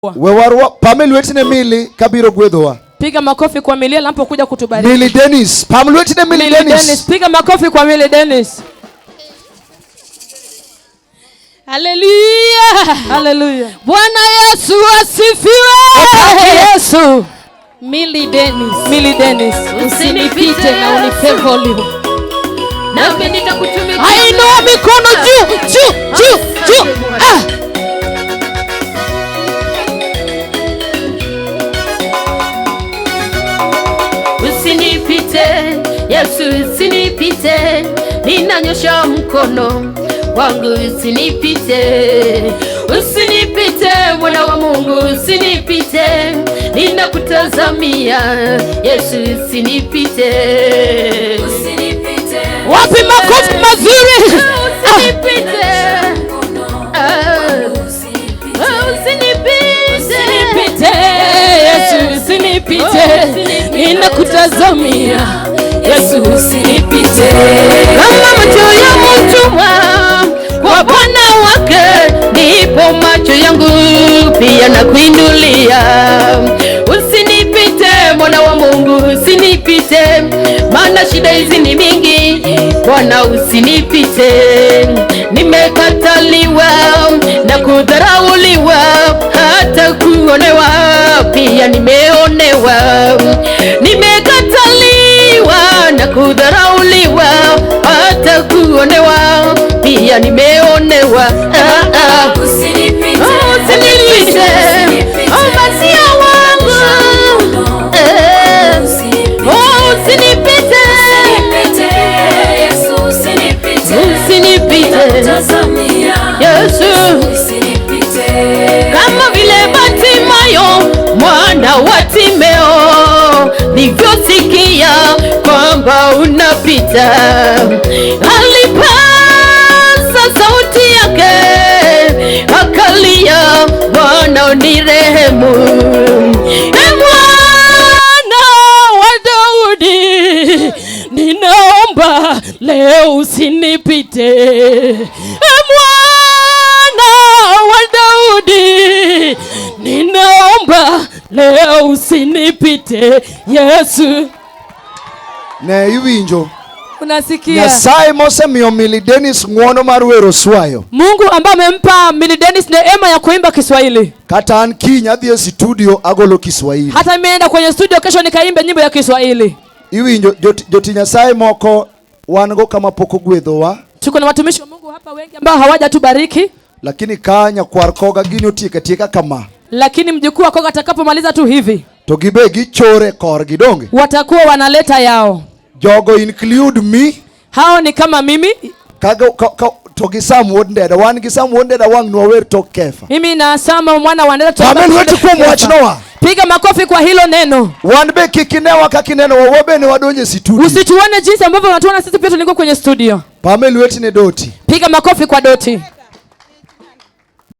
We warwa pame lweti ne Mili kabiro gwedhowa. Piga makofi kwa Milly anapokuja kutubariki. Mili Dennis. Pam lweti ne Mili Milly Dennis. Dennis. Piga makofi kwa Milly Dennis. Haleluya. Haleluya. Bwana Yesu asifiwe. Opaki Yesu. Milly Dennis. Milly Dennis. Usinipite na unipe volume. Nami nitakutumikia. Ainua mikono juu, juu, juu, juu. Ah. Usinipite, Yesu usinipite, ninanyosha mkono wangu usinipite. Usinipite mwana wa Mungu usinipite, ninakutazamia Yesu usinipite. Usinipite. Wapi makofi mazuri? Usinipite. Ah. Usinipite. Usinipite. Usinipite, Yesu usinipite, ninakutazamia Yesu usinipite. Kama macho ya mtumwa kwa bwana wake, ndipo macho yangu pia nakuinulia. Usinipite mwana wa Mungu, usinipite, maana shida hizi ni mingi. Bwana usinipite, nimekataliwa na kudharauliwa, hata kuonewa pia nimeonewa. Nimekataliwa na kudharauliwa, hata kuonewa pia nimeonewa. Ah, ah. Usinipite. Usinipite, oh Masia wangu, eh. Oh, usinipite, Usinipite. Yesu usinipite. usinipite Tazamia. Yesu, Usinipite. kama vile Bartimayo mwana wa Timeo nilivyosikia kwamba unapita, alipaza sauti yake akalia, Bwana unirehemu. E Mwana wa Daudi, ninaomba leo usinipite. E Mwana wa Daudi, ninaomba leo usinipite. Yesu. Ne iwinjo. Unasikia? Nyasaye mosemiyo Mili Dennis ng'uono mar wero swayo. Mungu ambaye amempa Milly Dennis neema ya kuimba Kiswahili. Kata an kiny adhi e studio agolo Kiswahili. Hata mimi naenda kwenye studio kesho nikaimbe nyimbo ya Kiswahili. Iwinjo joti Nyasaye moko wan go kama pok ogwedhowa. Tuko na watumishi wa Mungu hapa wengi ambao hawajatubariki. Lakini ka nyakwar Koga gini otieko atieka kama. Lakini mjukuu wa Koga atakapomaliza tu hivi, To gibe gichore korgi donge. Watakuwa wanaleta yao. Jogo include me. Hao ni kama mimi. Kago, ka, ka, to gi Sam wuod Ndeda. Wan gi Sam wuod Ndeda wang' nwawer tok Kefa. Mimi na Sam mwana wa Ndeda Amen, tuimba wetu kuom Kefa. wach Noah. Piga makofi kwa hilo neno. Wan be kik inewa kaka inenowa, wa bende wadonjo e studio. Usituone jinsi ambavyo unatuona sisi, pia tulikuwa kwenye studio. Pame lweti ne Doti. Piga makofi kwa Doti.